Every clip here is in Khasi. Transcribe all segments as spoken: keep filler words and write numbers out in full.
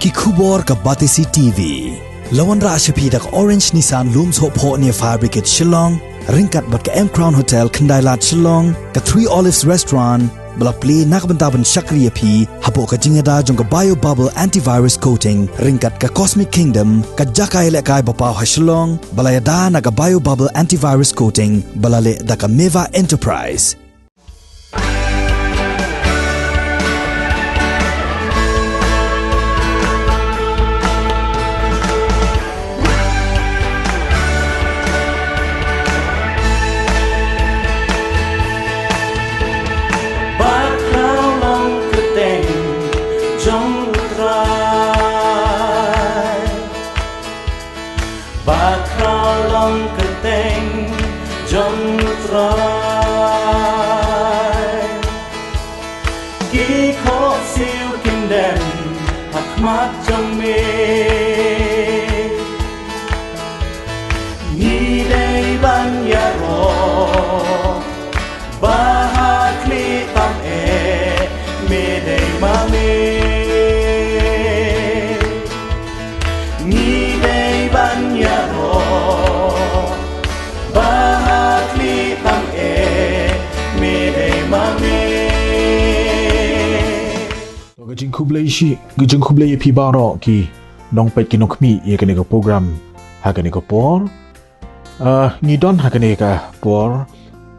Ki khubor ka Batesi T V. La wanrah sha phi da ka Orange Nissan Lum Sohphoh near Fire Brigade Shillong, ryngkat bad ka M Crown Hotel Khyndailad Shillong, ka Three Olives Restaurant, ba la plie na ka bynta ban shakri ïa phi hapoh ka jingïada jong ka Bio Bubble Antivirus Coating, ryngkat ka Cosmic Kingdom, ka jaka ïalehkai ba paw ha Shillong, ba la ïada na ka Bio Bubble Antivirus Coating, ba la leh da ka Meva Enterprise. Ba khraw long kyrteng jong U Trai. Ba khraw long kyrteng jong U Trai. Ki khohsiew kin dem ha khmat jong me. Ngi dei ban ïaroh ba ha khlieh tam eh me dei ma me. Ngi dei ban ïaroh ba ha khlieh tam eh me dei ma me. To, ka jingkhublei shi, ka jingkhublei ïa phi baroh ki nongpeit ki nongkhmih ïa kane ka program ha kane ka por. Ah, ngi don ha kane ka por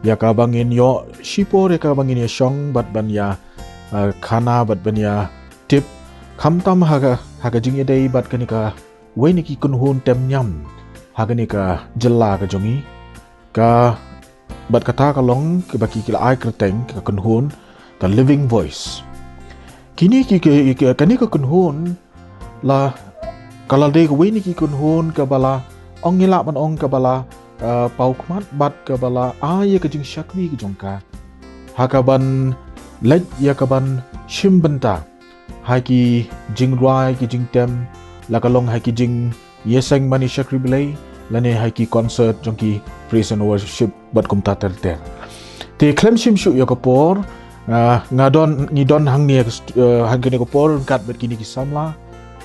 ïa kaba ngin ïoh shipor, ïa kaba ngin ïa shong bad ban ïa, ah, khana bad ban ïa tip khamtam ha ka, ha ka jingïadei bad kane kawei na ki kynhun tem niam ha kane ka jylla ka jong ngi. Ka, bad kata ka long kaba ki, ki la ai kyrteng ka kynhun ka Living Voice. Kine ki, ki, ki, kane ka kynhun la, ka la dei kawei na ki kynhun kaba la, ong ngi lah ban ong kaba la, eh, paw khmat bad kaba la ai ïa ka jingshakri ka jong ka ha kaban leit ïa kaban shim bynta ha ki jingrwai, ki jingtem, la ka long ha ki jingïaseng mane shakri Blei, lane ha ki concert jong ki praise and worship bad kumta ter ter. Te khlem shim shuh ïa ka por, ah, nga don, ngi don hangne, eh, ha kane ka por ryngkat bad kine ki samla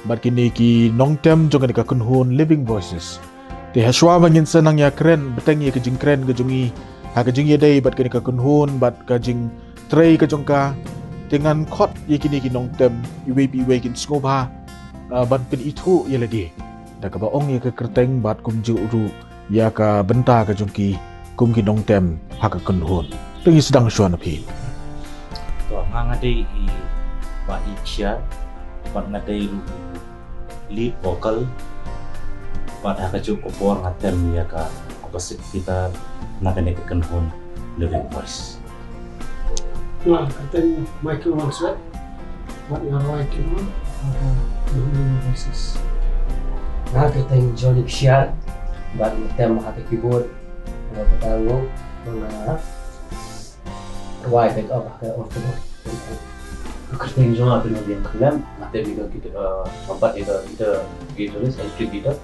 bad kine ki nongtem jong kane ka kynhun Living Voices. Te hashwa ba ngin sa nang ïakren bteng ïa ka jingkren ka jong ngi ha ka jingïadei bad kane ka kynhun bad ka jingtrei ka jong ka, te ngan khot ïa kine ki nongtem iwei pa iwei kin sngewbha, ah, ban pynithuh ïa lade da kaba ong ïa ka kyrteng bad kumjuh ruh ïa ka bynta ka jong ki kum ki nongtem ha ka kynhun. Te ngi sdang shuwa na phi. To, nga, nga dei i Bah Ikshiar bad nga dei ruh lead vocal bad ha kajuh ka por nga tem ïa ka acoustic guitar na kane ka kynhun Living Voice. Nga kyrteng Michael Wangswet bad nga rwai keyboard ha ka Living Voices. Nga kyrteng Johnny Kshiar bad nga tem ha ka keyboard. Nga kyrteng Ngok, nga rwai back up ha ka organ. Ka kyrteng jong nga Pinodin Khlem, nga tem ïa ka guitar, eh, trumpet, ïa ka guitar, guitarist, electric guitar.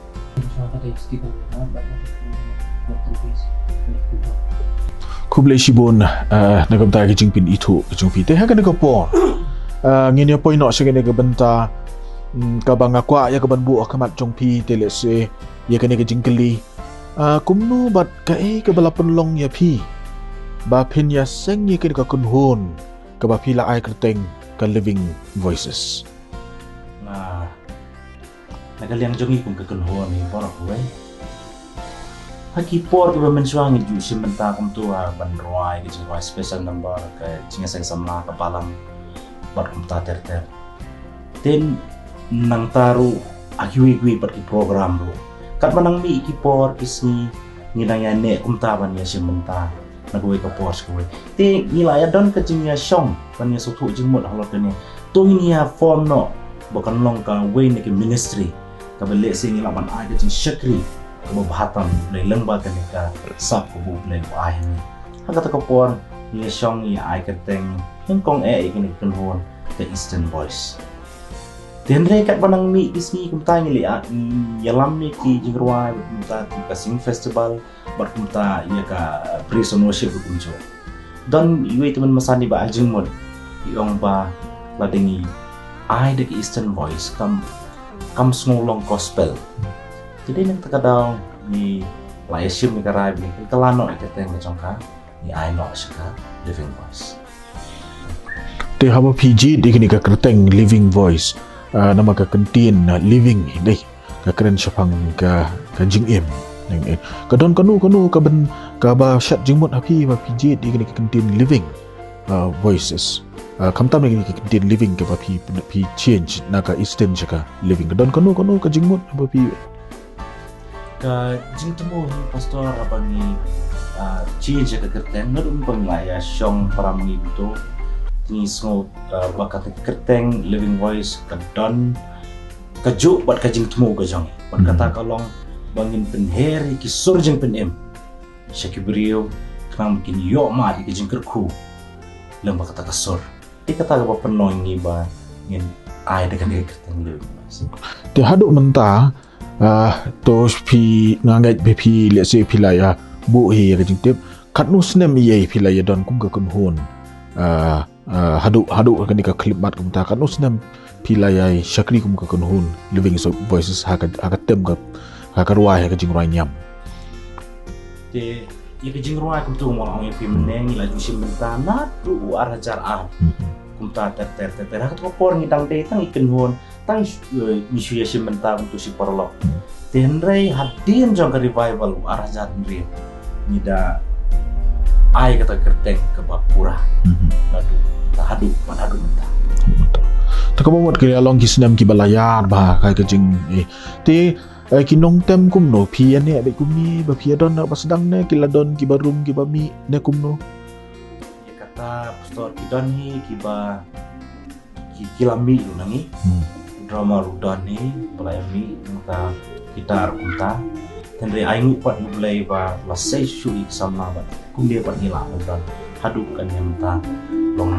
Khublei shibun, eh, na ka bynta ka jingpynithuh ka jong phi. Te ha kane ka por, eh, ngin ïa poi noh sha kane ka bynta, mm, kaba nga kwah ïa kaban buh ha khmat jong phi, te lehse ïa kane ka jingkylli. Ah, kumno bad kaei kaba la pynlong ïa phi ba phin ïaseng ïa kane ka kynhun kaba phi la ai kyrteng ka Living Voices? Na, na ka liang jong ngi kum ka kynhun ngi baroh kawei, ha ki por kiba mynshuwa ngi ju shim bynta kumto, ah, ban rwai ka jingrwai special number, ka jingïaseng samla, ka balang bad kumta ter ter. Te nangta ruh ha kiwei kiwei pat ki program ruh, katba nang mih ki por ki sngi, ngi nang ïa neh kumta ban ïa shim bynta na kawei ka por sha kawei. Te ngi la ïa don ka jingïashong ban ïa sngewthuh jingmut halor kane. To ngin ïa form noh ba kan long kawei na ki ministry kaba lehse ngi lah ban ai ka jingshakri kaba bha tam lyngba kane ka sap kaba U Blei u ai ha ngi. Ha kata ka por ngi ïa shong, ngi ïa ai kyrteng nyngkong eh ïa kane ka kynhun ka Eastern Voice. Te hynrei katba nang mih ki sngi kumta ngi la ïa, ïalam ïa ki jingrwai, kumta ki ka Sing Festival bad kumta ïa ka, eh, Praise and Worship ruh kumjuh. Don iwei i tymmen basan iba ai jingmut, i ong ba lada ngi ai da ka Eastern Voice kam kam sngew long gospel. Te dei na kata ka daw ngi la ïa shim ïa ka rai ba ngin kylla noh ïa ka kyrteng ka jong ka, ngi ai noh sha ka Living Voice. Te haba phi jied ïa kane ka kyrteng Living Voice, ah, namar ka kyntien, ah, living dei ka kren shaphang ka, ka jingim. Ka don kano kano ka ban, kaba shet jingmut ha phi ba phi jied ïa kane ka kyntien Living, ah, Voices. Ah, khamtam ïa kane ka kyntien living kaba phi, phi change na ka Eastern sha ka living. Ka don kano kano ka jingmut ba phi Ka jingthmu hi pastor haba ngi, ah, change ïa ka kyrteng, naduh mynba ngi la ïa shong para ma ngi kumto, ngi sngew, ah, ba kata ka kyrteng Living Voice ka don kajuh bad ka jingthmu ka jong ngi. Bad kata ka long ba ngin pynher ïa ki sur jingpynim sha ki briew khnang ba kin ïoh mad ïa ka jingkyrkhu lem bad kata ka sur. Te kata kaba pynlong ngi ba ngin ai da kane ka kyrteng Living Voice. Te haduh mynta, ah, to phi, nga ngeit ba phi, let's say, phi la ïa buh hi ïa ka jingtip, katno snem ïa phi la ïa don kum ka kynhun, ah, ah, haduh, haduh kane ka khyllipmat kumta, katno snem phi la ïa shakri kum ka kynhun Living Voices ha ka, ha ka tem ka, ha ka rwai, ha ka jingrwai niam. Te ïa ka jingrwai kumto mo, ong ïa phi mynne ngi la ju shim bynta naduh u ar hajar ar. Kumta ter ter ter ter ha kata ka por ngi dang dei tang i kynhun, tang, eh, ngi shu ïa shim bynta kumto shi paralok. Te hynrei hadien jong ka revival u ar hajar hynriew ngi da ai kata ka kyrteng kaba pura. Naduh ta haduh ban haduh mynta. Te kaba mut ki la long ki snem kiba la ïar bha ka, ka jing, eh, te, eh, ki nongtem kumno, phi ïa neh beit kumne ba phi ïa don na ba sdang ne ki la don kiba rum kiba mih ne kumno? Ïa kata pastor ki don hi kiba ki, ki la mih ruh na ngi. Drummer ruh don hi ba la ïa mih, kumta guitar kumta. Hynrei ai nguh pat ïa U Blei ba la sei shuh ïa ki samla bad kumne pat ngi lah ban don haduh kane mynta. Long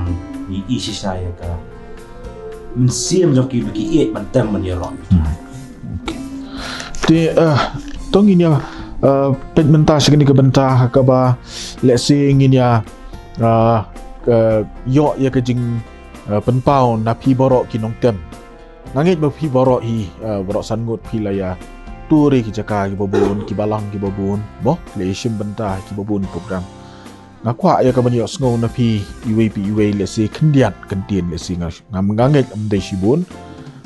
ngi i shisha ïa ka mynsiem jong ki ba ki ïeit ban tem ban ïaroh. Te, eh, to ngin ïa, eh, peit mynta sha kane ka bynta ha kaba, let's say, ngin ïa, eh, eh, ïoh ïa ka jing, eh, pynpaw na phi baroh ki nongtem. Nga ngeit ba phi baroh hi, eh, baroh san ngut phi la ïa tur ïa ki jaka kiba bun, ki balang kiba bun, mo, la ïa shim bynta kiba bun program. Nga kwah ïa ka ban ïohsngew na phi iwei pa iwei, let's say, khyndiat kyntien, let's say, nga, nga, nga ngeit ym dei shibun.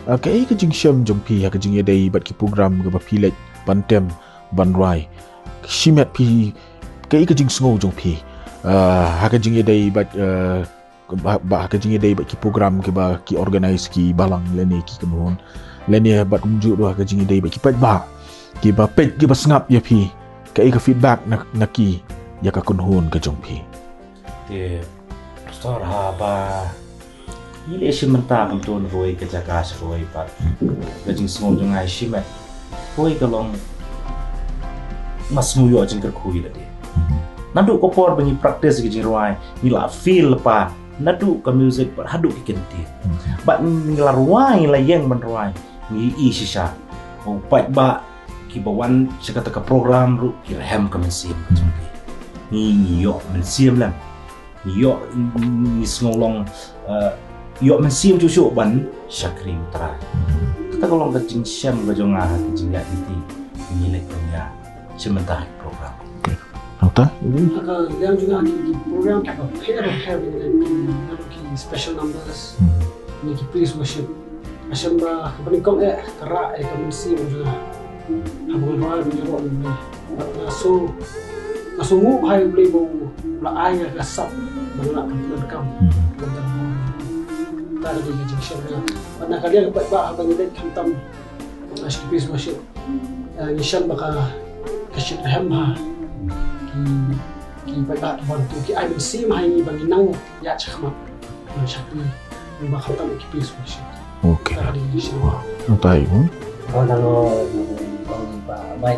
Ah, kaei ka jingshem jong phi ha ka jingïadei bad ki program kiba phi leit ban tem ban rwai? Shimet phi, kaei ka jingsngew jong phi, ah, ha ka jingïadei bad, ah, ba, ba ha ka jingïadei bad ki program kiba ki organise ki balang lane ki kynhun lane bad kumjuh ruh ha ka jingïadei bad ki paidbah kiba peit kiba sngap ïa phi? Kaei ka feedback na, na ki ïa ka kynhun ka jong phi? Te pastor, haba ngi leit shim bynta kumto na kawei ka jaka sha kawei pat, ka jingsngew jong nga hi shimet, kawei ka long nga sngew ïoh jingkyrkhu ïa lade. Naduh ka por ba ngi practice ka jingrwai ngi la feel lypa naduh ka music bad haduh ki kyntien. Bad ngi la rwai, ngi la ïeng ban rwai, ngi i shisha ba u paidbah kiba wan sha kata ka program ruh ki rhem ka mynsiem. Ngi, ngi ïoh mynsiem lem. Ngi ïoh, ngi sngew long, eh, ïoh mynsiem shuh shuh ban shakri U Trai. Kata ka long ka jingshem ka jong nga ha ka jingïaid lynti ngi leit ban ïa shim bynta ha ki program. Nangta? Ha ka liang jong nga ki, ki program kiba pher pher, ki, ki special numbers, ki praise worship. Nga shem ba kaba nyngkong eh ka rah ïa ka mynsiem jong nga haba nga rwai ban ïaroh ïa U Blei. Bad nga sngew, nga sngewnguh ha U Blei ba u la ai nga ka sap ba nga lah ban pyndonkam ïa ka bor. Kata ka dei ka jingshem jong nga. Bad na ka liang ka paidbah haba ngi leit khamtam ha ki praise worship, eh, ngi shem ba ka, ka shitrhem ha ki, ki paidbah kiba to ki ai mynsiem ha ngi ba ngin nang ïaid shakhmat ban shakri, ba khamtam ki praise worship. Okay. Ka dei ka jingshem. Nangta i, hmm? Ong tang o, ong ba mai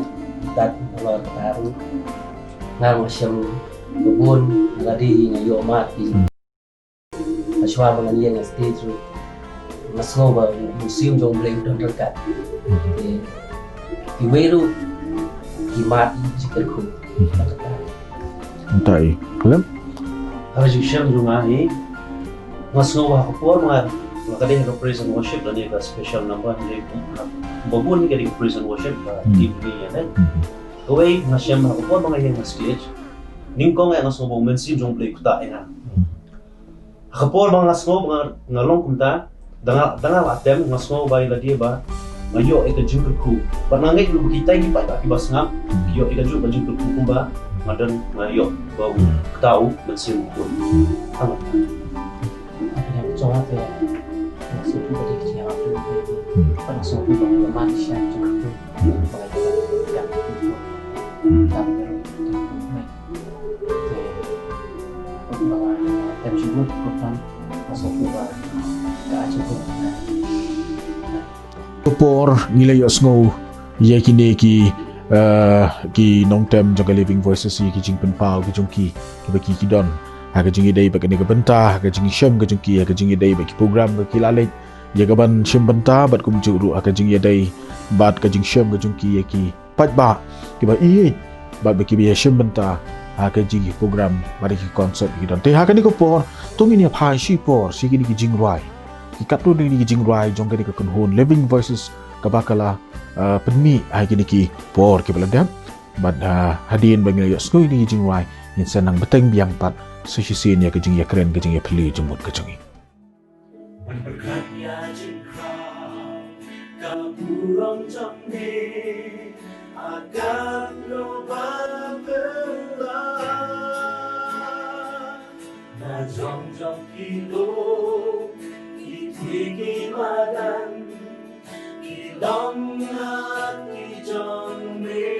dat ong ba taru. Nga, nga shem ba bun, nga dei nga ïoh mad ki. Hashwa ba ngan ïeng ha stage ruh nga sngew ba u mynsiem jong U Blei u don ryngkat. Te kiwei ruh ki mad ïa ka jingkyrkhu. Nangta i, khlem? Ha ka jingshem jong nga hi, nga sngew ba ha ka por nga Nga ka dei ha ka praise and worship lane ka special number, hynrei ba bun ka dei ka praise and worship ba Hmm. team ka dei ïa ne. Hmm. Kawei nga shem ha ka por ba nga ïeng ha stage. Nyngkong eh nga sngew ba u Mynsiem jong U Blei u ktah ïa nga. Hmm. Ha ka por ba nga sngew ba nga, nga long kumta, da nga, da nga la tem, nga sngew ba ïa lade ba nga ïoh ïa ka jingkyrkhu. Bad nga ngeit ruh ba kitai ki paidbah kiba sngap, Hmm. ki ïoh ïa kajuh ka jingkyrkhu kumba nga don, nga ïoh ba u Hmm. ktah u Mynsiem u khun. Hmm. Tang. Ap ïa ka jong te. Nga sngewthuh ba dei ka jingïarap jong U Blei. Hmm. Bad nga sngewthuh ba ka man sha jong U Blei. Ba ka jingïarap jong U Blei. Hmm. Tang ïa ruh. Te, ba nga tem shibun, ba nga sngewthuh ba ka jingkyrkhu. Ka por ngi la ïohsngew ïa kine ki, eh, ki nongtem jong ka Living Voices, ïa ki jingpynpaw ki jong ki, kiba ki, ki don ha ka jingïadei bad kane ka bynta, ha ka jingshem ka jong ki, ha ka jingïadei bad ki program ba ki la leit ïa ka ban shim bynta, bad kumjuh ruh ha ka jingïadei bad ka jingshem ka jong ki ïa ki paidbah kiba ïeit bad ba kiba ïashem bynta ha ka jing ki program bad ki concert ki don. Te ha kane ka por to ngin ïa phai shipor sha kine ki jingrwai, ki katto kine ki jingrwai jong kane ka kynhun Living Voices kaba ka la, eh, pynmih ha kine ki por kiba la dep. Bad, eh, hadien ba ngin ïa ïohsngew ïa kine ki jingrwai, ngin sa nang bteng biang pat sa shisien ïa ka jingïakren, ka jingïaphylliew jingmut ka jong ngi. Ban pyrkhat ïa jingkhraw ka burom jong me, a ka lo ba pynlah. Na jong jong ki lum, ki thik ki madan, ki long ha ki jong me.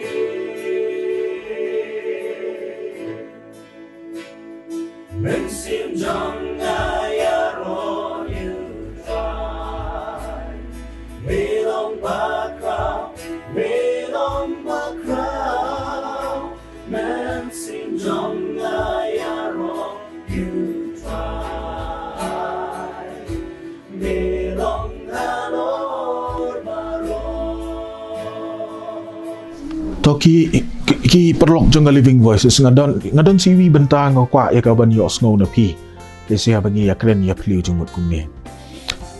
Mynsiem jong nga ïaroh ïa u Trai. Me long bakhraw, me long bakhraw. Mynsiem jong nga ïaroh ïa u Trai. To ki, ki, ki paralok jong ka Living Voices, nga don, nga don sa iwei i bynta nga kwah ïa ka ban ïohsngew na phi. Te sha ba ngi ïakren ïaphylliew jingmut kumne.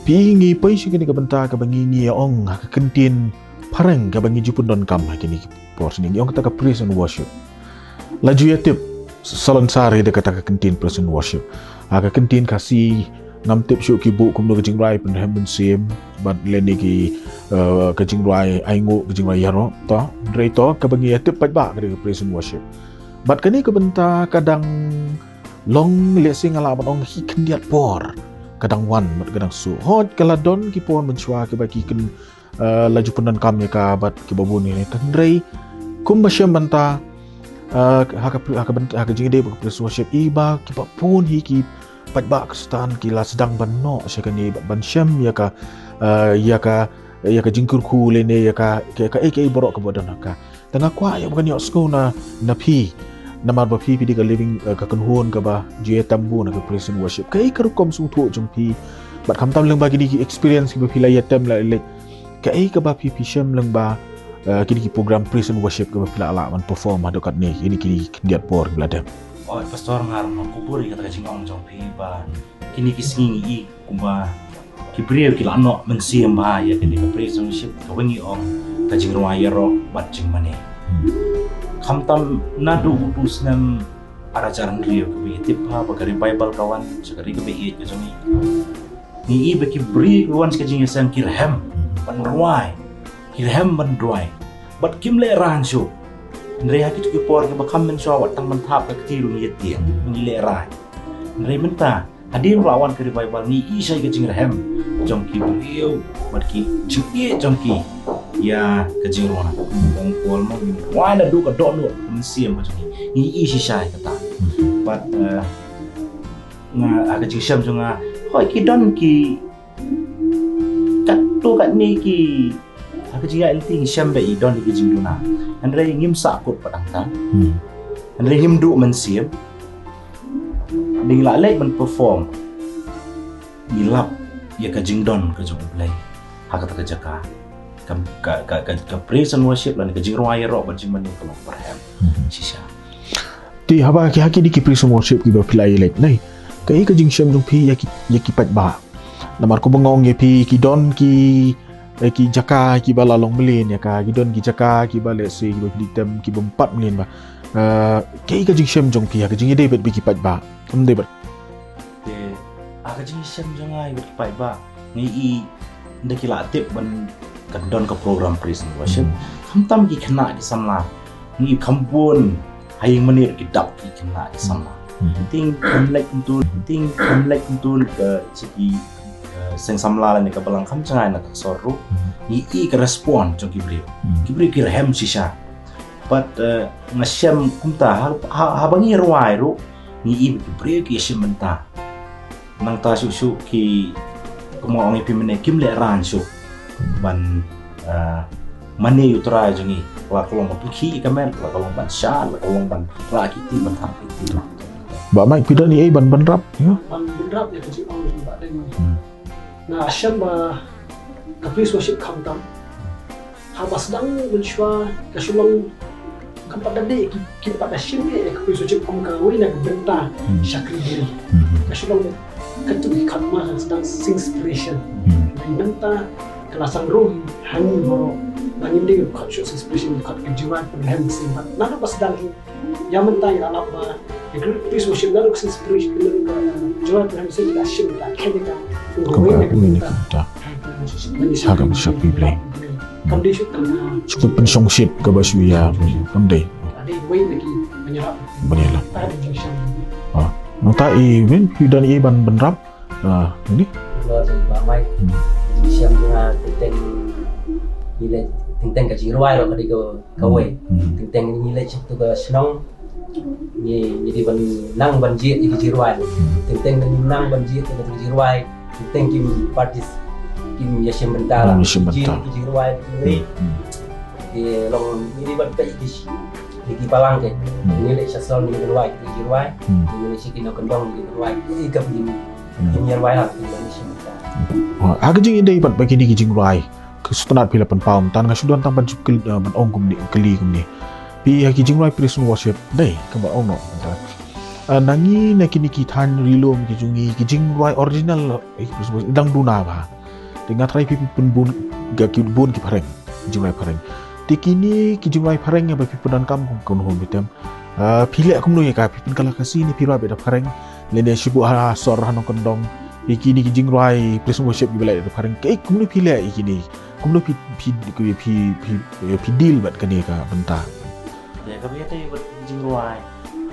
Phi, ngi poi sha kane ka bynta kaba ngi, ngi ïa ong ha ka kyntien phareng kaba ngi ju pyndonkam ha kine ki por sha ngi, ngi ong kata ka praise and worship. La ju ïa tip salonsar ïa da kata ka kyntien praise and worship. Ha ka kyntien Khasi ngam tip shuh ki buh kumno, ka jingrwai pynrhem mynsiem bad lane ki, eh, ka jingrwai ainguh, ka jingrwai ïaroh. To, hynrei to kaba ngi ïa tip paidbah ka dei ka praise and worship. Bad kane ka bynta ka dang long, lehse nga lah ban ong, hi khyndiat por ka dang wan bad ka dang suk. Hooid, ka la don ki por mynshuwa kiba ki kyn, eh, la ju pyndonkam ïa ka bad kiba bun ïa ne, hynrei kumba shem bynta, eh, ha ka, ha ka bynta, ha ka jingïadei bad ka praise worship, i ba kiba bun hi ki paidbah Khristan ki la sdang ban noh sha kane bad ban shem ïa ka, eh, ïa ka, ïa ka jingkyrkhu lane ïa ka, ka, kaei kaei baroh kaba don ha ka. Te nga kwah ïa ba kan ïohsngew na, na phi, namar ba phi, phi dei ka Living, eh, ka kynhun kaba ju ïa tam bun ha ka praise and worship. Kaei ka rukom sngewthuh jong phi, bad khamtam lyngba kine ki experience kiba phi la ïa tem la leit, kaei kaba phi, phi shem lyngba, eh, kine ki program praise and worship kaba phi la lah ban perform haduh katne, kine, kine ki khyndiat por kiba la dep? Oh, Pastor, nga ruh nga kubur ïa kata ka jingong jong phi ba kine ki sngi ngi i kumba ki briew ki la noh mynsiem bha ïa kane ka praise and worship, kaba ngi ong ka jingrwai ïaroh bad jingmane. Khamtam naduh u snem ar hajar hynriew, kaba ngi tip bha ba ka revival ka wan sha ka ri kaba ïeit ka jong ngi. Ngi i ba ki briew ki wan sha ka jingïaseng ki rhem ban rwai, ki rhem ban rwai, bad kim lehraiñ shuh. Hynrei ha kito ki por kiba kham mynshuwa, wat tang ban thap ka kti ruh ngi ïa tieng, ngi lehraiñ. Hynrei mynta hadien ba la wan ka revival, ngi i shisha ka jingrhem jong ki briew bad ki jingïeit jong ki ïa ka jingrwai. Ong Paul mo, ngi rwai naduh ka dohnud mynsiem ka jong ngi. Ngi i shisha ïa kata. Bad, eh, nga, ha ka jingshem jong nga, hooid, ki don ki katto katne ki, ha ka jingïaid lynti ngi shem ba i don ïa ki jingduna. Hynrei ngim sahkut pat hangta. Hmm. Hynrei ngim duh mynsiem. Dei ngi la leit ban perform, ngi lap ïa ka jingdon ka jong U Blei ha kata ka jaka. Ka, ka, ka, ka, ka praise and worship lane ka jingrwai ïaroh bad jingmane ka long pyrhem. Hmm. Shisha. Te haba ki, ha kine ki praise and worship kiba phi la ïa leit, nai, kaei ka jingshem jong phi ïa ki, ïa ki paidbah? Namar kumba nga ong ïa phi, ki don ki, eh, ki jaka kiba la long mlien ïa ka, ki don ki jaka kiba lehse kiba phi tem kiba ym pat mlien ba. Eh, kaei ka jingshem jong phi ha ka jingïadei bad ki paidbah? Kam dei bad. Te ha ka jingshem jong nga bad ki paidbah, ngi i da ki la tip ban ka don ka program praise and worship. Hmm. Khamtam ki khynnah ki samla, ngi kham bun ha ïing mane ki dap ki khynnah ki samla. Hmm. Ting kham lek ntul, ting kham lek ntul ka siki, eh, seng samla lane ka balang kham jngai na ka sor ruh. Hmm. Ngi i ka respond jong ki briew. Hmm. Ki briew ki rhem shisha. Pat, eh, nga shem kumta ha, ha, haba ngi rwai ruh, ngi i ki briew ki shem bynta. Nangta shuh shuh ki, kumba ong ïa phi mynne, kim leh ran shuh ban, eh, mane ïa u Trai jong ngi. La ka long ban pynkhih ïa ka met, la ka long ban shad, la ka long ban rah kiti, ban thang kiti. Bah Mike, phi don ei ei ban bynrap ïa? Ban bynrap ïa ka jingong jong Bah Deng. Hmm. Nga shem ba ka praise worship khamtam. Haba sdang mynshuwa ka shu long, kam pat da dei ki, kim pat da shim ïa ka praise worship kum kawei na ka bynta, hmm, shakri diri. Hmm. Ka shu long katto ki khot ma ka sdang singspiration. Hmm. Nangta ka la sdang ruh ha ngi baroh ba ngim dei ka khot shuh singspiration, ka khot ka jingwan pynrhem sing. Bad naduh ba sdang hi, ïa mynta ngi la lap ba ïa ka praise worship naduh ka singspiration, naduh ka jingwan pynrhem sing, ngi la shim, ngi la khein ïa ka. Kum kawei na ka bynta. Ha ka bynta. Ha ka bynta shakri Blei. Kam dei shuh tang, ah, shu ka pynshongshit kaba shu ïa, kam dei. Ka dei wei na ki ban ïarap. Ban ïarap. Ta dei jingshem. Ah, nangta i Win, phi don ei ei ban bynrap? Ah, ini? Ba mai. Hmm. Jingshem jong nga teng teng, ngi leh teng teng ka jingrwai ruh ka dei ka, kawei. Hmm. Teng teng ngi leh sha tu ka shnong. Ngi, ngi dei ban nang ban jied ïa ki jingrwai. Hmm. Teng teng ngi nang ban jied ïa ki jingrwai. Teng teng kim partis, kim ïashem bynta la. Hmm, ïashem bynta. Jied ïa ki jingrwai. Hmm, hmm. Ki long ngi dei ban peit ïa ki, ïa ki balang ki. Hmm. Ngi leh sha shnong ngi dei ban rwai ïa ki jingrwai. Hmm. Ngi leh sha ki nongkyndong ngi dei ban rwai. Ïa ka phi, hmm, ngi rwai la ki ban ïashem bynta. Oh, ha ka jingïadei bad ba kine ki jingrwai, ka sngewtynnat phi la pynpaw, tang nga shu don tang ban jop kylli, eh, ban ong kumne, kylli kumne. Phi ha ki jingrwai praise and worship, dei, kumba ong noh. Eh, na ngi na kine ki thaiñ ri lum ki jong ngi, ki jingrwai original, eh, praise and worship dang duna bha. Te nga tharai phi pynbun, ga ki bun ki phareng, jingrwai phareng. Te kine ki jingrwai phareng ïa ba phi pyndonkam kum kynhun phi tem. Ah, phi leh kumno ïa ka, phi pynkylla Khasi ne phi rwai beit da phareng, lane shibun ha sor ha nongkyndong, ïa kine ki jingrwai praise and worship kiba leh da phareng, kaei kumno phi leh ïa kine, kumno phi, phi, phi, phi, phi deal bad kane ka bynta? Ïa kaba ïadei bad jingrwai,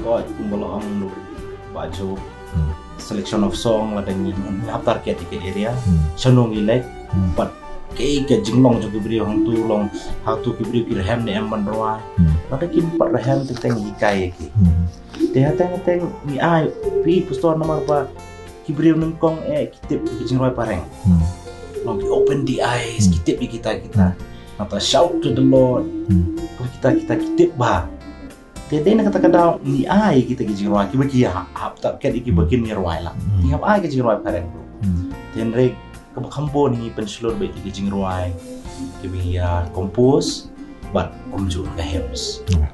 ko kumba la ong ruh Bah Job. Hmm. Selection of song, lada ngi, ngi hap target ïa ka area, hmm, shano ngi leit, hmm, bad kaei ka jinglong jong ki briew hangtu, long hangtu ki briew ki rhem ne em ban rwai. Hmm. Lada kim pat rhem teng teng ngi hikai ïa ki. Hmm. Te hateng hateng ngi ai, phi pastor, namar ba ki briew nyngkong eh ki tip ïa ki jingrwai phareng. Hmm. Long ki open the eyes, hmm, ki tip ïa kita kita. Hmm. Nangta Shout to the Lord. Hmm. Kita kita ki tip bha. Te dei na kata ka daw ngi ai kita ki jingrwai kiba ki hap, hap target ïa kiba, hmm, kin ïa rwai la. Hmm. Ngi hap ai ki jingrwai phareng ruh. Hmm. Te hynrei kaba kham bun ngi pynshlur beit ïa ki jingrwai kiba ngi ïa compose bad kumjuh ka hymns. Hmm.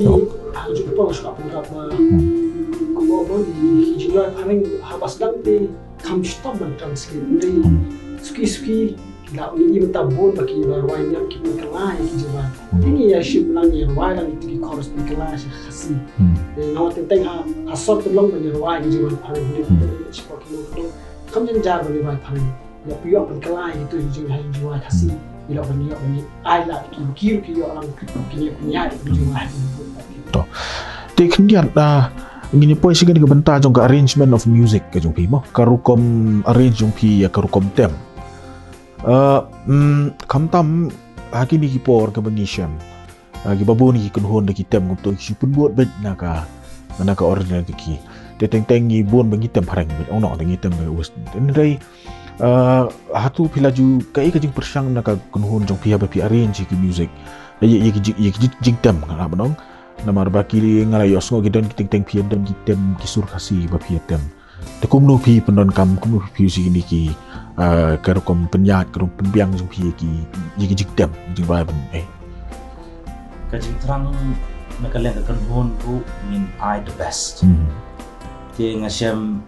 Oh. Ngi, ah, ju kynmaw shuwa pynrap ba, hmm, kumba ong ki jingrwai phareng haba sdang te kham shitom ban translate. Hynrei, hmm, suki suki ki la, ngi i mynta bun ba ki la rwai niam ki pynkylla ïa ki jingrwai. Hmm. Te ngi ïa shim lang, ïa rwai lang ïa ki chorus, pynkylla sha Khasi. Hmm. Te nga wan teng teng ha, ha sor te long ban ïa rwai ki jingrwai phareng. Hmm. Te ngi ïa shim ki nongkyndong kham jynjar ban ïa rwai phareng. Ïa phi ïoh pynkylla ïa kito ki jingrwai Khasi. Hmm. Ïa la ban ïoh ban ïa ai la ki, ki, ki ïoh lang ki, ki ïoh pynïaid ki jingrwai. To. Te khyndiat, ah, ngin ïa poi sha kane ka bynta jong ka arrangement of music ka jong phi mo. Ka rukom arrange jong phi ïa ka rukom tem. Ah, mm, khamtam ha kine ki por kaba ngi shem, ah, kiba bun ki kynhun da ki tem kumto ki shu pynbud beit na ka, na ka original kti. Te teng teng ngi bun ba ngi tem phareng beit, ong noh da ngi tem da western. Hynrei, ah, hato phi la ju, kaei ka jingpyrshang na ka kynhun jong phi haba phi arrange ïa ki music, ïa, ïa ki jing, ïa ki jing, jingtem, nga lah ban ong. Namar ba ki, nga la ïohsngew ki don ki teng teng phi don ki tem ki sur Khasi ba phi tem. Te kumno phi pyndonkam, kumno phi phi sha kine ki, ah, ka rukom pynïaid, ka rukom pynbiang jong phi ïa ki, ïa ki jingtem, jingrwai ban, eh. Ka jingthrang na ka liang ka kynhun ruh ngin ai the best. Hmm. Te nga shem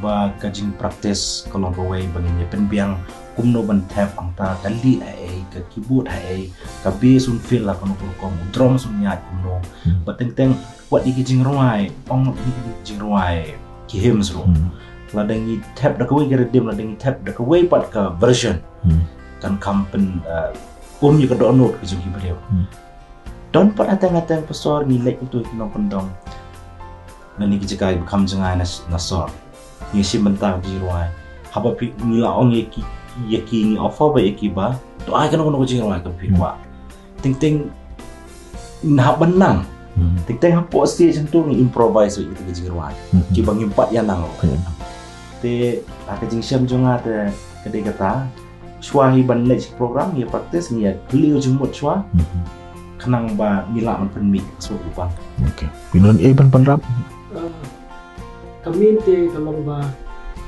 ba ka jingpractice ka long kawei ba ngin ïa pynbiang kumno ban thep hangta, ka lead ha ei, ka keyboard ha ei, ka bass un fill ha kano ka rukom, u drums un ïaid kumno. Hmm. Ba teng teng wat ïa ki jingrwai, ong ïa ki jingrwai, ki hymns ruh. Hmm. Lada ngi thep da kawei ka riddim, lada ngi thep da kawei pat ka version, Hmm. kan kham pyn, eh, um ïa ka dohnud ka jong ki briew. Hmm. Don pat hateng hateng pastor ngi leit kumto ki nongkyndong. Lane ki jaka kiba kham jngai na, na sor. Ngi shim bynta ka jingrwai. Haba phi, ngi la ong ïa ki, ïa ki, ngi offer ba ïa ki ba to ai kano kano ka jingrwai kaba phi kwah. Teng teng ngi hap ban nang. Hmm. Teng teng hapoh stage hangto ngi improvise ïa kita ki jingrwai. Hmm. Kiba ngim pat ïa nang ruh. Hmm. Te ha ka jingshem jong nga te ka dei kata. Shuwa hi ban leit sha program, ngi practice, ngi ïa phylliew jingmut shuwa. Mhm. Khnang ba ngi lah ban pynmih ka sur u bang. Okay. Phi don ei ban pynrap? Ah, ka main te ka long ba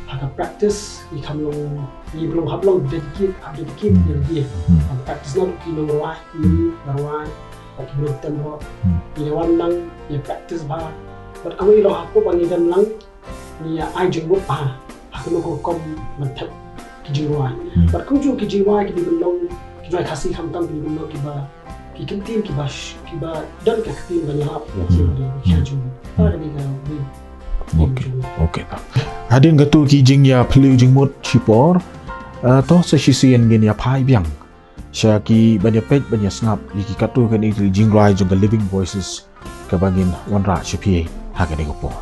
ha ka practice, ngi kham long, ngi long hap long dedicate, hap dedicate, Hmm. ïa lade. Hmm. Ban practice na ki nongrwai, Hmm. ki nongrwai, bad ki nongtem ruh. Hmm. Ngi la wan lang, ngi practice bha. Bad kawei long hapoh ba ngi don lang, ngi ïa ai jingmut bha ha kano ka rukom ban thep ki jingrwai. Hmm. Bad kumjuh ki jingrwai ki dei ban long ki jingrwai Khasi khamtam ki dei ban long kiba ki ktien kiba sh-, kiba don ka ktien ban ïalap. Hmm. Kiba dei ki Hmm. jingmut. Hmm. Ba ka dei ka dei. Okay. Okay. Hadien katu ki jingïaphylliew jingmut shipor, eh, to sa shisien ngin ïa phai biang sha ki ban ïa peit ban ïa sngap ïa ki katto katne ki jingrwai jong ka Living Voices kaba ngin wanrah sha phi ha kane ka por.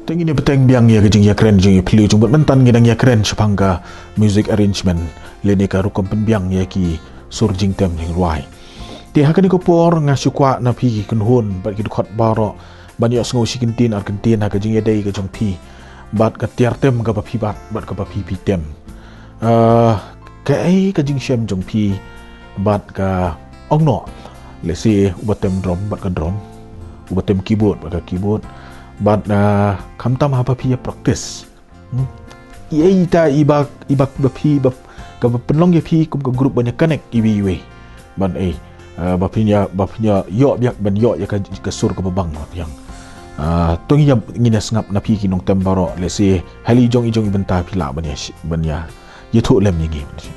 Te ngin ïa bteng biang ïa ka jingïakren jingïaphylliew jingmut, mynta ngi dang ïakren shaphang ka music arrangement lane ka rukom pynbiang ïa ki sur jingtem jingrwai. Te ha kane ka por nga shu kwah na phi ki kynhun bad ki dkhot baroh ban ïohsngew shi kyntien ar kyntien ha ka jingïadei ka jong phi bad ka tiar tem kaba phi bat bad kaba phi phi tem. Ah, kaei ka jingshem jong phi bad ka ong noh, lehse uba tem drum bad ka drum, uba tem keyboard bad ka keyboard, bad, ah, khamtam haba phi ïa practice. Hmm. Ïa ita iba, iba, ba phi, ba, kaba pynlong ïa phi kum ka group ban ïa connect iwei iwei. Ban, eh, ah, ba phin ïa, ba phin ïa ïoh biang ban ïoh ïa ka, ka sur kaba bang ba biang. Ah, to ngin ïa, ngin ïa sngap na phi ki nongtem baroh, lehse hali jong i jong i bynta phi lah ban ïa shi-, ban ïa ïathuh lem ïa ngi.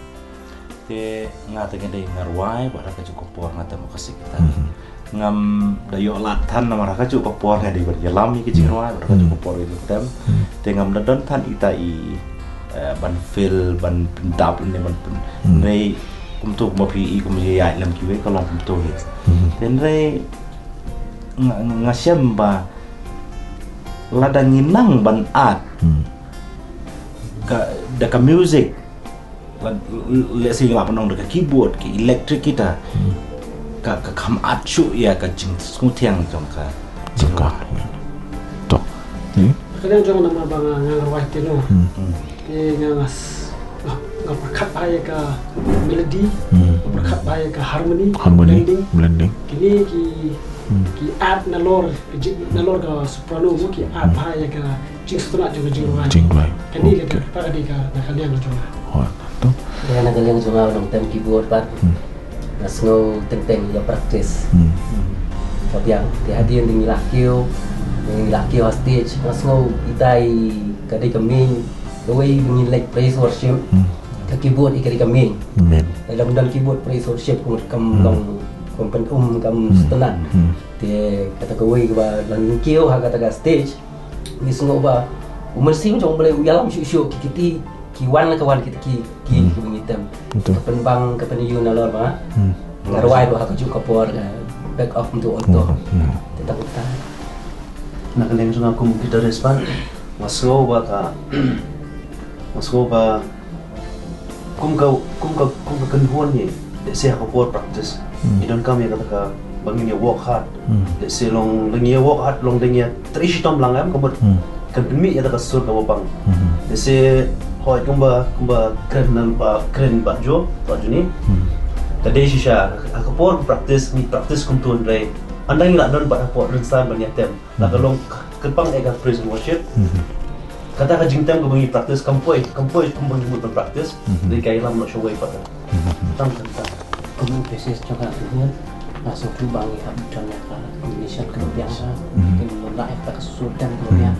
Te nga te nga dei nga rwai, bad ha kajuh ka por nga tem ka sik ta. Mhm. Ngam da ïoh lad than namar ha kajuh ka por nga dei ban ïalam ïa ki jingrwai, bad ha kajuh ka por nga dei ban tem. Mhm. Te ngam da don than ita i, eh, ban fill, ban pyndap ne ban pyn-, Hmm. Hynrei kumto kumba phi i kumba ïaid lem kiwei ka long kumto hi. Hmm. Te hynrei nga, nga, nga shem ba lada ngi nang ban add Hmm. ka, da ka music, la, let's say, la pynlong da ka keyboard, ka electric guitar, Hmm. ka, ka kham add shuh ïa ka jingsngewthiang jong ka. Jong ka. To. Hmm. Ka dang jong namar ba nga, nga rwai te no. Hmm. Hmm. Te nga, nga s-, nga, nga pyrkhat bha ïa ka melody, Hmm. nga pyrkhat bha ïa ka harmony, Harmony, blending. Blending. Kine ki, Hmm. ki add nalor, ki ji-, nalor ka soprano mo ki add Hmm. bha ïa ka jingsngewtynnat jong ka jingrwai. Jingrwai. Kane ka, Okay. Ka dei ka, na ka liang ka jong nga. Hooid. To. Ïa na ka liang jong nga u nongtem keyboard pat. Hmm. Nga sngew teng teng ïa practice. Hmm. Ka biang, te hadien ngi la kiew, ngi la kiew ha stage, nga sngew ita i ka dei ka main, the way ngi leit praise worship. Hmm. ka keyboard ïa ka dei ka main. Main. Lada ym don keyboard, praise worship kum kam long kum pynum kam sutnat. Te kata kawei kaba lada ngin kiew ha kata ka stage, ngi sngew ba u Mynsiem jong U Blei u ïalam shuh shuh, ki kti ki wan ka wan, ki kti ki kti kiba ngi tem. Ka pynbang ka pynïoh nalor ba nga rwai ba ha kajuh ka por ka back off to alto. Te tang uta. Na ka liang jong nga kum guitarist pat, nga sngew ba ka, nga sngew ba kum ka, kum ka, kum ka kynhun hi, let's say ha ka por practice, ngi donkam ïa kata kaba ngin ïa work hard. Let's say long dang ïa work hard, long dang ïa trei shitom lang em ka mut kan pynmih ïa kata ka sur kaba pang. Let's say hoi kumba, kumba kren na ba kren ba jo ba juni. Ka dei shisha ha ka por practice, ngi practice kumto, hynrei ynda ngi la don bad ha por rynsan ban ïa tem, la ka long kyrpang ïa ka praise and worship. Kata ka jingtem kaba ngi practice kam poi, kam poi kumba ngi mut ban practice. Dei ka ïalam noh shawei pat. Tam tam tam. Kum u bassist jong ka kynhun, nga sngewthuh ba ngi hap don ïa ka combination kaba biang ha. Kin mut la ïa ka sur tem kaba biang.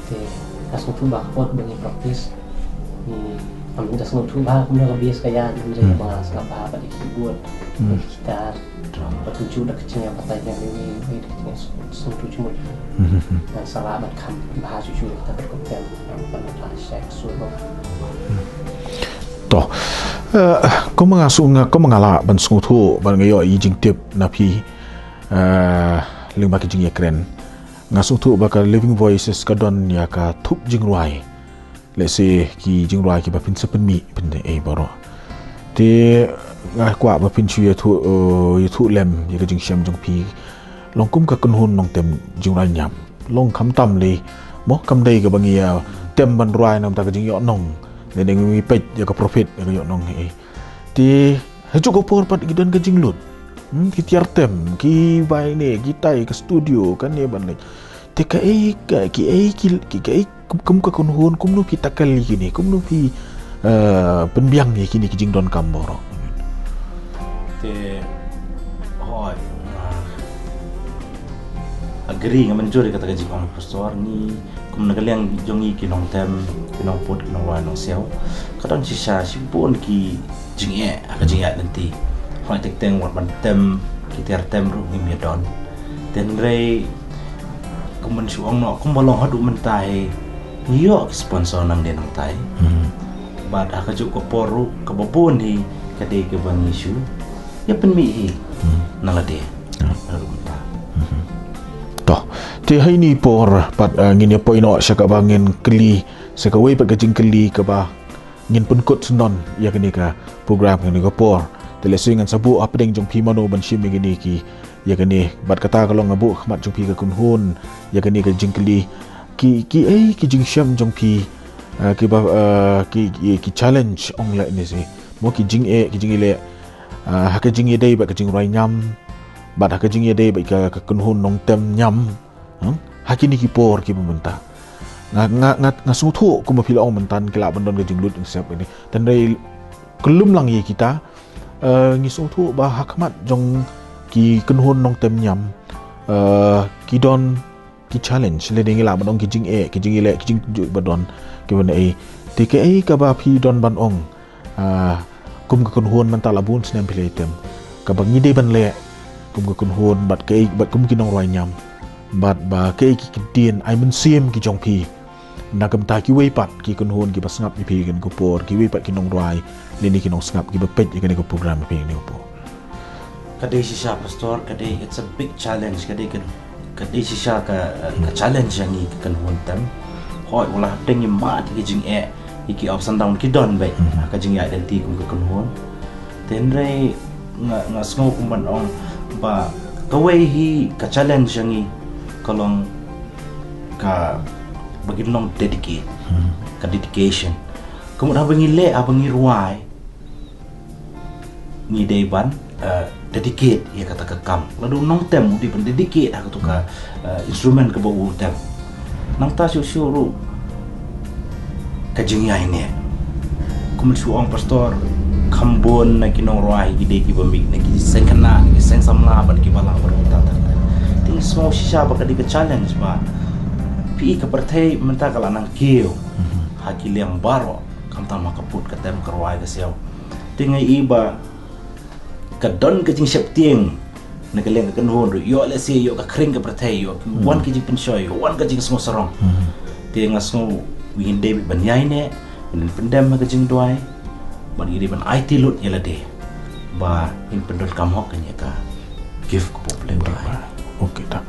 Te nga sngewthuh ba ka por ba ngi practice, ngi, am, nga sngewthuh ba kumno ka bass ka ïaid, hynrei ba nga sngap bha bad ïa ki keyboard, ïa ki guitar. Ba tu ju da ka jingïabatai ka ri wi wi da ka jingïasngewthuh jingmut. Ngan sa lah ban kham bha shuh shuh kata ka tem ban la shai ka sur ba. To, eh, kumba nga shu nga, kumba nga lah ban sngewthuh, ban nga ïoh i jingtip na phi, eh, lyngba ki jingïakren. Nga sngewthuh ba ka Living Voices ka don ïa ka thup jingrwai. Let's say ki jingrwai kiba phin sa pynmih pynmih ei baroh. Te nga kwah ba phin shu ïathuh, eh, ïathuh lem ïa ka jingshem jong phi. Long kum ka kynhun nongtem jingrwai niam, long khamtam lei, mo, kam dei kaba ngi ïa tem ban rwai namar ka jingïohnong. Lane ngi peit ïa ka profit ïa ka ïohnong ei. Te ha kajuh ka por pat ki don ka jinglut. Hmm, ki tiar tem, ki bai ne, ki tai ka studio, kane ban leit. Te kaei ka, kiei ki, ki, kaei kum, kum ka kynhun, kumno phi tackle ïa kine, kumno phi, eh, pynbiang ïa kine ki jingdonkam baroh. Te, hooid, nga agree, nga mynjur ïa kata ka jingong pastor, ngi kum na ka liang jong ngi ki nongtem, ki nongput, ki nongrwai, nongsiaw, ka don shisha shibun ki jingeh ha ka jingïaid lynti. Hooid, teng teng wat ban tem ki tiar tem ruh ngim ïa don. Te hynrei kumba shu ong noh, kumba long haduh mynta hi, ngi ïoh ki sponsor nangdei nangtai. Bad ha kajuh ka por ruh kaba bun hi ka dei kaba ngi shu ïa pynmih hi na lade. Na ruh mynta. To, te ha ine i por pat, eh, ngin ïa poi noh sha kaba ngin kylli, sha kawei pat ka jingkylli kaba ngin pynkut sngewbha ïa kane ka program, kane ka por. Te lehse ngan sa buh hapdeng jong phi mano ban shim ïa kine ki, ïa kane, bad kata ka long nga buh khmat jong phi ka kynhun ïa kane ka jingkylli. Ki, kiei ki jingshem jong phi, eh, kiba, eh, ki, ki, ki challenge ong lehse, mo, ki jingeh, ki jingeh leh, eh, ha ka jingïadei bad ka jingrwai niam, bad ha ka jingïadei bad ka, ka kynhun nongtem niam. Hmm? Ha kine ki por kiba mynta. Nga, nga, nga, nga sngewthuh kumba phi la ong mynta ki lah ban don ka jinglut jingsep kane. Te hynrei kyllum lang ïa kita, eh, ngi sngewthuh ba ha khmat jong ki kynhun nongtem niam, eh, ki don ki challenge, lane ngi lah ban ong ki jingeh, ki jingeh leh, ki jingeh ba don, kiba na ei. Te kaei kaba phi don ban ong, ah, kum ka kynhun mynta la bun snem phi la ïatem, kaba ngi dei ban leh kum ka kynhun, bad kaei, bad kum ki nongrwai niam, bad ba kaei ki ktien ai mynsiem ki jong phi na ka bynta kiwei pat ki kynhun kiba sngap ïa phi ha kane ka por, kiwei pat ki nongrwai lane ki nongsngap kiba peit ïa kane ka program ïa phi ha kane ka por? Ka dei shisha, pastor, ka dei, it's a big challenge, ka dei ka, ka dei shisha ka, ka challenge ïa ngi ka kynhun tem. Hooid, wat la hapdeng ngi mad ïa ki jingeh, ïa ki ups and down ki don beit ha ka jingïaid lynti kum ka kynhun. Te hynrei nga, nga sngew kumban ong ba kawei hi ka challenge ïa ngi ka long kaba ngin long dedicate, ka dedication. Ka mut haba ngi leh, haba ngi rwai, ngi dei ban, eh, dedicate ïa kata ka kam. Lada u nongtem u dei ban dedicate ha kata ka, eh, instrument kaba u tem. Nangta shuh shuh ruh ka jingïaineh. Kumba shu ong pastor, kham bun na ki nongrwai ki dei kiba mih na ki seng khynnah, na ki seng samla bad kiba lang baroh kata kata. Te nga sngew shisha ba ka dei ka challenge ba phi i ka pyrthei mynta ka la nang kiew ha ki liang baroh. Ka Tang ma ka put ka tem ka rwai ka siaw. Te nga i ba ka don ka jingsheptieng na ka liang ka kynhun ruh, ïoh lehse ïoh ka khring ka pyrthei, ïoh ki wan ki jingpynshoi, ïoh wan ka jingsngew sarong. Te nga sngew wi ngin dei ban ïai neh, ban pyndem ha ka jingduwai, ban ïa dei ban aiti lut ïa lade ba ngin pyndonkam hok kane ka gift ka pop leh. Okay ta.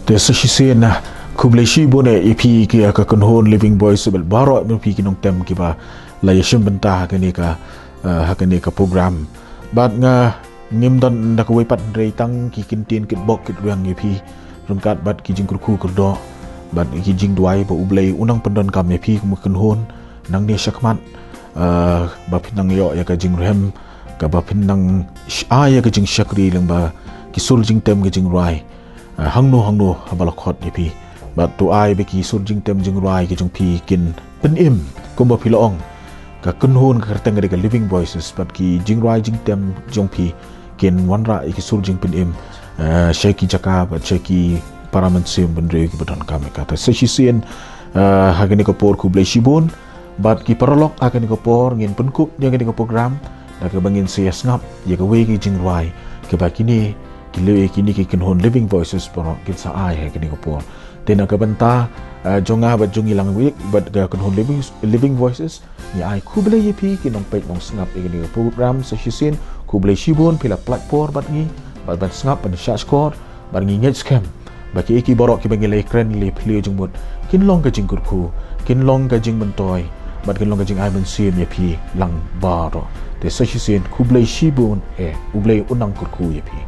Te sa shisien na khublei shibun eh ïa phi ki ïa ka kynhun Living Voice bad baroh ïa phi ki nongtem kiba la ïa shim bynta ha kane ka, eh, ha kane ka program. Bad nga ngim don da kawei pat hynrei tang ki kyntien kitbok kitrwiang ïa phi ryngkat bad ki jingkyrkhu kyrdoh bad ki jingduwai ba U Blei un nang pyndonkam ïa phi kum ka kynhun nangne shakhmat, eh, ba phin nang ïoh ïa ka jingrhem kaba phin nang sh-, ai ïa ka jingshakri lyngba ki sur jingtem ka jingrwai. Ah, hangno hangno haba la khot ïa phi. Bad to ai ba ki sur jingtem jingrwai ki jong phi kin pynim kumba phi la ong. Ka kynhun ka kyrteng ka dei ka Living Voices bad ki jingrwai jingtem jong phi kin wanrah ïa ki sur jingpynim, ah, sha ki jaka bad sha ki para mynsiem bynriew kiba donkam ïa kata. Sa shisien, ah, ha kane ka por khublei shibun. Bad ki paralok, ha kane ka por ngin pynkup ïa kane ka program da kaba ngin sa ïa sngap ïa kawei ka jingrwai kaba kine ki live, kine ki kynhun Living Voices baroh kin sa ai ha kane ka por. Te na ka bynta, eh, jong nga bad jong ngi lang wik bad ka kynhun Living, Living Voices, ngi ai khublei ïa phi ki nongpeit nongsngap ïa kane ka program sa shisien. Khublei shibun phi la pynlait por bad ngi bad ban sngap ban shah shkor. Bad ngi ngeit skhem ba kiei kiei baroh kiba ngi la ïakren, ngi la ïaphylliew jingmut kin long ka jingkyrkhu, kin long ka jingmyntoi bad kin long ka jingai mynsiem ïa phi lang baroh. Te sa shisien khublei shibun eh, U Blei un nang kyrkhu ïa phi.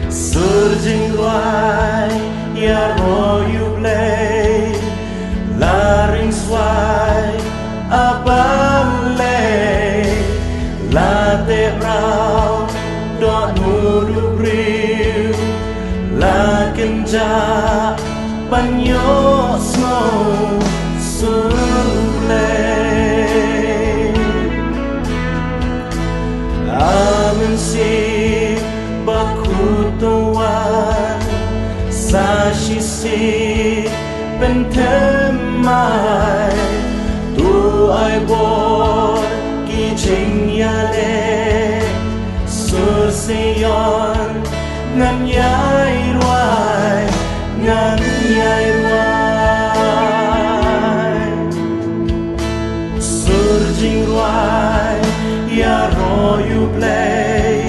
Sur jingrwai ïaroh ïa U Blei, la ring swai a balei, la teh rau dohnud u briew, la kynjah ban ïohsngew sur U Blei. A Mynsiem Bakhuid to wan, sa shisien pynthymmai, to ai bor ki jingïaleh, sur Sion ngan ïai rwai, ngan ïai rwai. Sur jingrwai ïaroh ïa U Blei,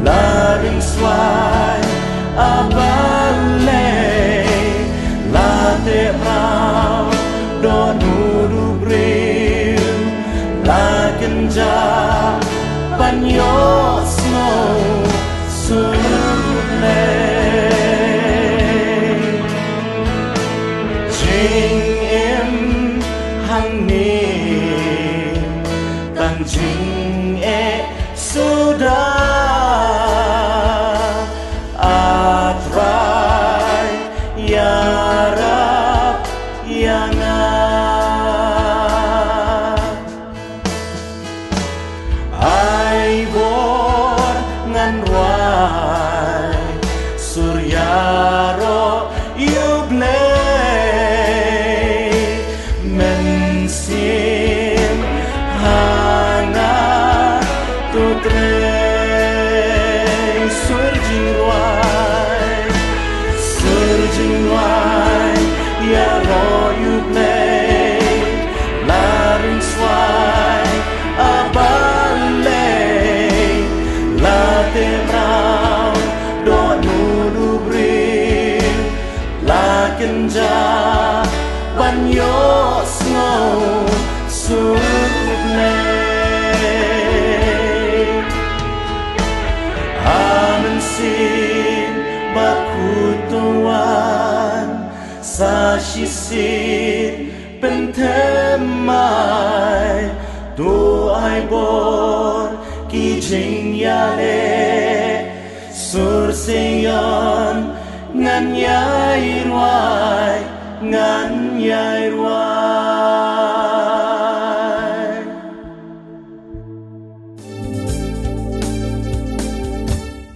la ring swai a balei, la teh rau dohnud u briew, la kynjah ban ïohsngew sur U Blei. Jingim hangne tang jingeh suda, A Trai ïarap ïa nga. Ai bor ngan rwai, sur ïaroh ïa U Blei. Mynsiem ha nga to trei, sur jingrwai, sur jingrwai ïaroh ïa U Blei. La ring swai a balei, la teh rau dohnud u briew, la kynjah ban ïohsngew sur U Blei. A Mynsiem Bakhuid to wan, sa shisien pynthymmai, to ai bor ki Sing ïaleh, sur sing ïon, ngan ïai rwai, ngan ïai rwai.